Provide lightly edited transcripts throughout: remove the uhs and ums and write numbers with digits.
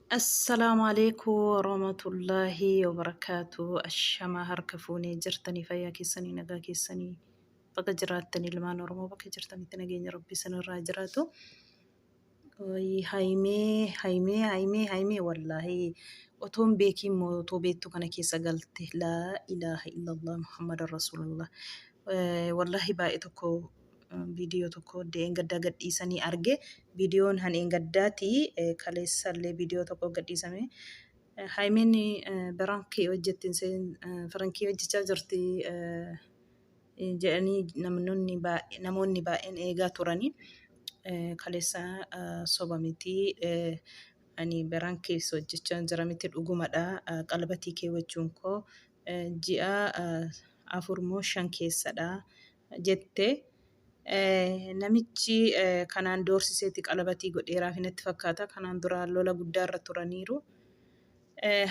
Assalaamu alaikum warahmatullaahi wabarakaatu. Ashamaa harka fuunee jirtanii fayyaa keessanii nagaa keessanii bakka jiraattan ilmaan Oromoo bakka jirtanitti nageenya Rabbii sanirraa jiraatu. Haymee haymee haymee haymee wallaahi otoon beekiin moo otoo beektu kana keessa galte laa ilaaha illallah Muhammadan Rasuulullah. Wallaahi baay'ee tokko viidiyoo tokko deengaddaa gadhiisanii arge. Viidiyoon han eengaddaati kaleessallee viidiyoo tokko gadhiisame. Haymeen birankii hojjettiin firankii hojjechaa jirti jedhanii namoonni baay'een eegaa turanii. Kaleessa soba miti. Ani birankii hojjechaa jira miti dhugumadha. Qalabatii keewwachuun koo ji'a 4 moo 5 keessadha jette. Namichi kanaan doorsiseeti qalabatii godheeraaf natti fakkaata. Kanaan dura lola guddaa irra turaniiru.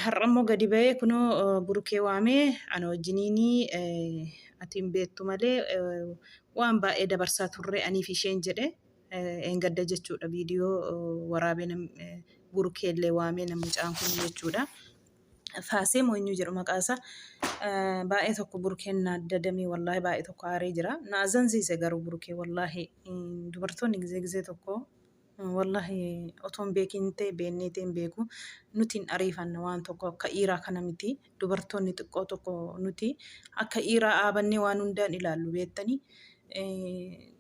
Har'a immoo gadi ba'ee kunoo Burukee waamee ana wajjiniin ati hin beektu malee waan baay'ee dabarsaa turre aniif isheen jedhe eengadda jechuudha viidiyoo waraabee Burukee illee waamee mucaan kun jechuudha. Faasee moo eenyu jedhu maqaa isaa baay'ee tokko burukeen na dadamee wallaahi baay'ee tokko aaree jira. Na azansiise garuu burukee wallaahi dubartoonni gizee gizee tokko wallaahi otoo hin beekiin ta'e beennee ta'e hin beeku nuti hin ariifanna waan tokko akka dhiiraa kana miti dubartoonni xiqqoo tokko nuti akka dhiiraa aabannee waan hundaan ilaallu beektanii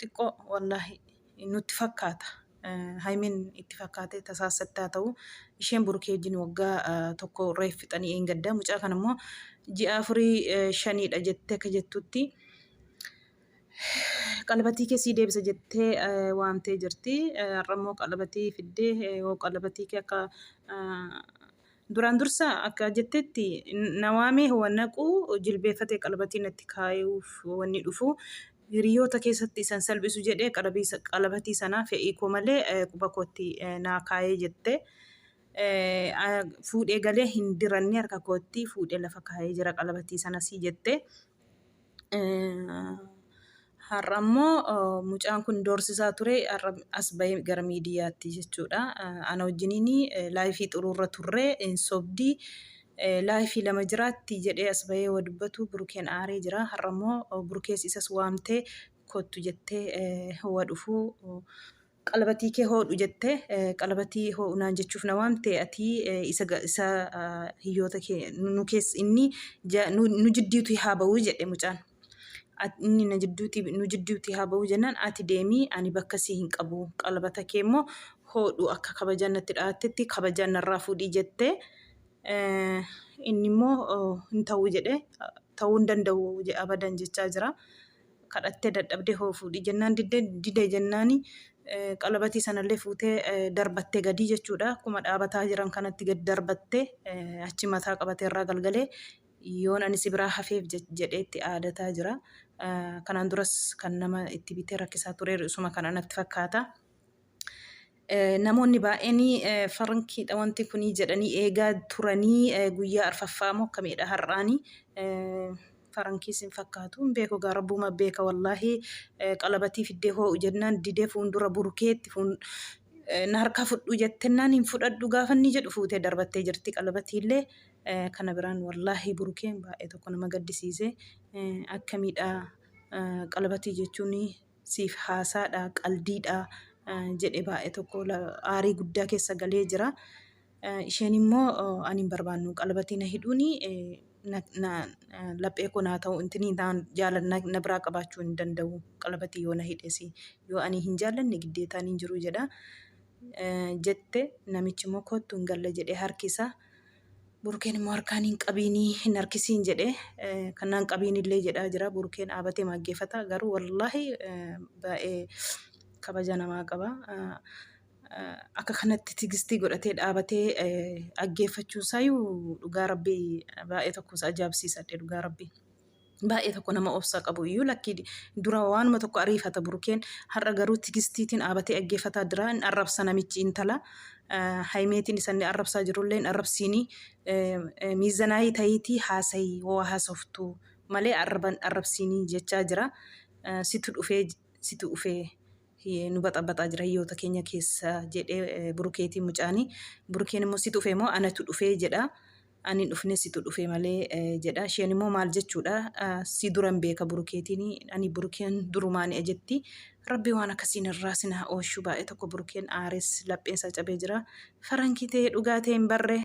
xiqqoo wallaahi nutti fakkaata. Haymiin itti fakkaatee tasaasatti haa ta'u isheen burukee wajjin waggaa tokko reef fixanii eengadda mucaa kana immoo ji'a afurii shaniidha jettee akka jettutti qalabatii kee sii deebisa jettee waamtee jirti. Har'a immoo qalabatii fiddee yoo qalabatii kee akka duraan dursa akka jettetti na waamee hoo naquu jilbeeffatee qalabatii natti kaayuuf wanni dhufu hiriyoota keessatti isan salphisu jedhee qalabatii sanaa fe'ii koo malee quba kootti naa kaayee jette. Fuudhee galee hin diranne harka kootti fuudhee lafa kaayee jira qalabatii sanasii jette. Har'a immoo mucaan kun doorsisaa ture har'a as bahee gara miidiyaatti jechuudha. Ana wajjiniin laayifii xuruurra turre hin sobdi. Laayifii lama jiraatti jedhee as bahee waa dubbatu Burukeen aaree jira. Har'a immoo Burukees isas waamtee kottu jettee waa dhufuu Qalabatii kee hoodhu jette qalabatii hoo'u naan jechuuf na waamte ati isa isa hiyyoota kee nu keessa inni nu jiddiuti haa ba'u jedhe mucaan. Inni na jidduuti nu jidduuti haa ba'u jennaan ati deemii ani bakka sii hin qabu qalabata kee immoo hoodhu akka kabajaan natti dha'attetti kabajaan narraa fuudhii jette. Inni immoo hin ta'u jedhe ta'uu hin danda'u abadan jechaa jira. Kadhattee dadhabdee hoo fuudhi jennaan didde dide jennaani qalabatii sanallee fuutee darbattee gadii jechuudha. Akkuma dhaabataa jiran kanatti gad darbattee achi mataa qabatee irraa galgalee yoon ani si biraa hafeef jedheetti aadataa jira. Kanaan duras kan nama itti bitee rakkisaa ture isuma kana natti fakkaata. Namoonni baay'een farankiidha wanti kunii jedhanii eegaa turanii guyyaa arfaffaa moo akkamiidha har'aanii farankiis hin fakkaatu hin beeku gaa rabbuma beeka wallaahi qalabatii fiddee hoo'u jennaan didee fuuldura burukeetti na harkaa fudhu jettennaan hin fudhadhu gaafa inni jedhu fuutee darbattee jirti qalabatiillee kana biraan wallaahi burukeen baay'ee tokko nama gaddisiise akkamiidha qalabatii jechuun siif haasaadha qaldiidha jedhe baay'ee tokko aarii guddaa keessa galee jira. Isheen immoo ani hin barbaannu qalabatii na hidhuuni laphee koo naa ta'u intinii naan jaalanna na biraa qabaachuu hin danda'u qalabatii yoo na hidhesi yoo ani hin jaallanne giddeetaan hin jiru jedha jette namichi immoo kottu hin galla jedhee harkisa. Burukeen immoo harkaan hin qabiinii hin harkisiin jedhee kan naan qabiin illee jedhaa jira. Burukeen dhaabatee maaggeeffata. Garuu wallaahi baay'ee kabaja namaa qaba. Akka kanatti tigistii godhatee dhaabatee dhaggeeffachuun isaayyuu dhugaa rabbii baay'ee tokko isa ajaa'ibsiisadhe dhugaa rabbii. Baay'ee tokko nama obsa qabu iyyuu lakkii dura waanuma tokko ariifata burukeen har'a garuu tigistiitiin dhaabatee dhaggeeffataa jira hin arrabsa namichi intala hayimeetiin isa inni arrabsaa jirullee hin arrabsiini miizanaayii ta'iitii haasayi waa haasoftu malee arraban arrabsiinii jechaa jira situ dhufee situ dhufee. Nu baxabaxaa jira hiyyoota keenya keessa jedhee burukeetiin mucaanii. Burukeen immoo si dhufee moo anatu dhufee jedha. Ani hin dhufne situ dhufe malee jedha. Isheen immoo maal jechuudha si duran beeka burukeetiin ani burukeen durumaan jetti. Rabbi waan akkasiin irraa sin haa oolchu baay'ee tokko burukeen aares lapheensaa cabee jira. Farankii ta'ee dhugaa ta'e hin barre.